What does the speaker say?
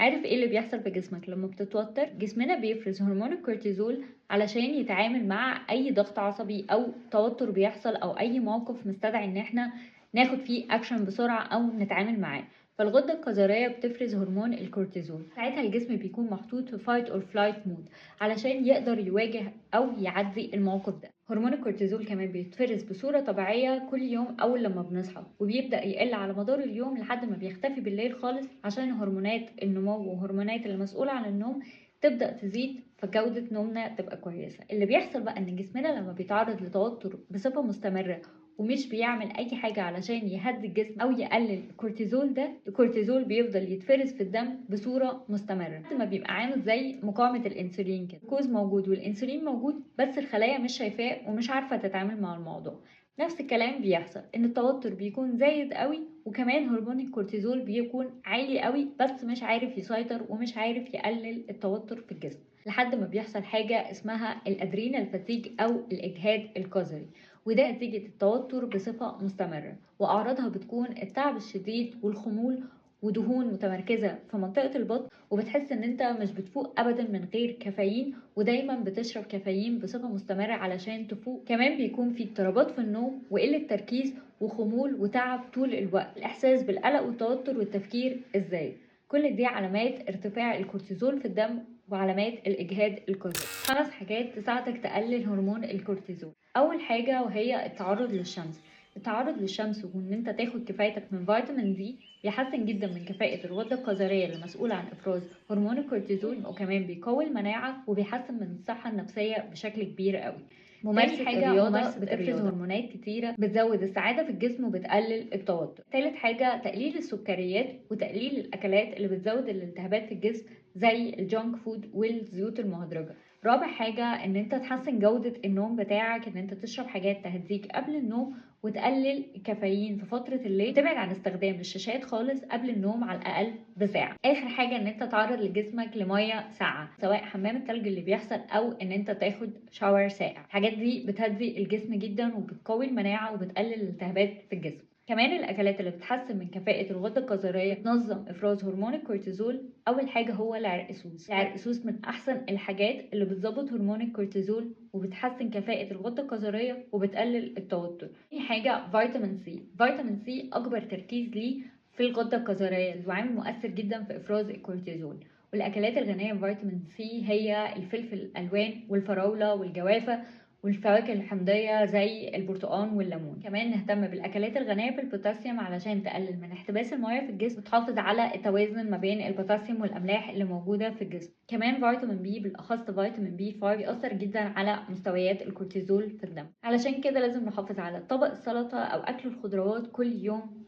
عارف ايه اللي بيحصل في جسمك لما بتتوتر؟ جسمنا بيفرز هرمون الكورتيزول علشان يتعامل مع اي ضغط عصبي او توتر بيحصل او اي موقف مستدعي ان احنا ناخد فيه اكشن بسرعة او نتعامل معاه. فالغدة الكظرية بتفرز هرمون الكورتيزول، ساعتها الجسم بيكون محطوط في fight or flight mode علشان يقدر يواجه او يعدي الموقف ده. هرمون الكورتيزول كمان بيتفرز بصورة طبيعية كل يوم اول لما بنصحى، وبيبدأ يقل على مدار اليوم لحد ما بيختفي بالليل خالص، عشان هرمونات النمو وهرمونات المسؤولة عن النوم تبدأ تزيد فجودة نومنا تبقى كويسة. اللي بيحصل بقى ان جسمنا لما بيتعرض لتوتر بصفة مستمرة ومش بيعمل اي حاجة علشان يهدي الجسم او يقلل الكورتيزول ده، الكورتيزول بيفضل يتفرز في الدم بصورة مستمرة لحد ما بيبقى عامل زي مقاومة الانسولين كده. الجلوكوز موجود والانسولين موجود بس الخلايا مش شايفاه ومش عارفة تتعامل مع الموضوع. نفس الكلام بيحصل ان التوتر بيكون زايد قوي، وكمان هرمون الكورتيزول بيكون عالي قوي بس مش عارف يسيطر ومش عارف يقلل التوتر في الجسم، لحد ما بيحصل حاجة اسمها ال adrenal fatigue او الاجهاد الكظري، وده نتيجة التوتر بصفة مستمرة، وأعراضها بتكون التعب الشديد والخمول ودهون متمركزة في منطقة البطن، وبتحس ان انت مش بتفوق ابدا من غير كافيين، ودايما بتشرب كافيين بصفة مستمرة علشان تفوق. كمان بيكون في اضطرابات في النوم وقلة تركيز وخمول وتعب طول الوقت، الاحساس بالقلق والتوتر والتفكير الزايد. كل دي علامات ارتفاع الكورتيزول في الدم وعلامات الإجهاد الكظري. 5 حاجات تساعدك تقلل هرمون الكورتيزول. أول حاجة وهي التعرض للشمس. التعرض للشمس وإن أنت تاخد كفايتك من فيتامين دي بيحسن جدا من كفاءة الغدة الكظرية اللي مسؤولة عن إفراز هرمون الكورتيزول، وكمان بيقوي المناعة وبيحسن من الصحة النفسية بشكل كبير قوي. ممارسة الرياضة بتفرز هرمونات كتيرة بتزود السعادة في الجسم وبتقلل التوتر. تالت حاجة تقليل السكريات وتقليل الأكلات اللي بتزود الالتهابات في الجسم زي ال junk food والزيوت المهدرجة. رابع حاجة ان انت تحسن جودة النوم بتاعك، ان انت تشرب حاجات تهديك قبل النوم وتقلل الكافيين في فترة الليل، تبعد عن استخدام الشاشات خالص قبل النوم على الأقل بساعة. آخر حاجة ان انت تعرض لجسمك لمية ساقعة، سواء حمام التلج اللي بيحصل او ان انت تاخد shower ساقع. الحاجات دي بتهدي الجسم جدا وبتقوي المناعة وبتقلل الالتهابات في الجسم. كمان الأكلات اللي بتحسن من كفاءة الغدة الكظرية تنظم إفراز هرمون الكورتيزول. أول حاجة هو العرقسوس. العرقسوس من أحسن الحاجات اللي بتظبط هرمون الكورتيزول وبتحسن كفاءة الغدة الكظرية وبتقلل التوتر. تاني حاجة فيتامين سي. فيتامين سي أكبر تركيز ليه في الغدة الكظرية وعامل مؤثر جدا في إفراز الكورتيزول. والأكلات الغنية بفيتامين سي هي الفلفل الألوان والفراولة والجوافة والفواكه الحمضية زي البرتقال والليمون. كمان نهتم بالأكلات الغنية بالبوتاسيوم علشان تقلل من احتباس المياه في الجسم وتحافظ على التوازن ما بين البوتاسيوم والأملاح اللي موجودة في الجسم. كمان فيتامين بي بالأخص فيتامين بي 5 بيأثر جدا على مستويات الكورتيزول في الدم، علشان كده لازم نحافظ على طبق السلطة أو أكل الخضروات كل يوم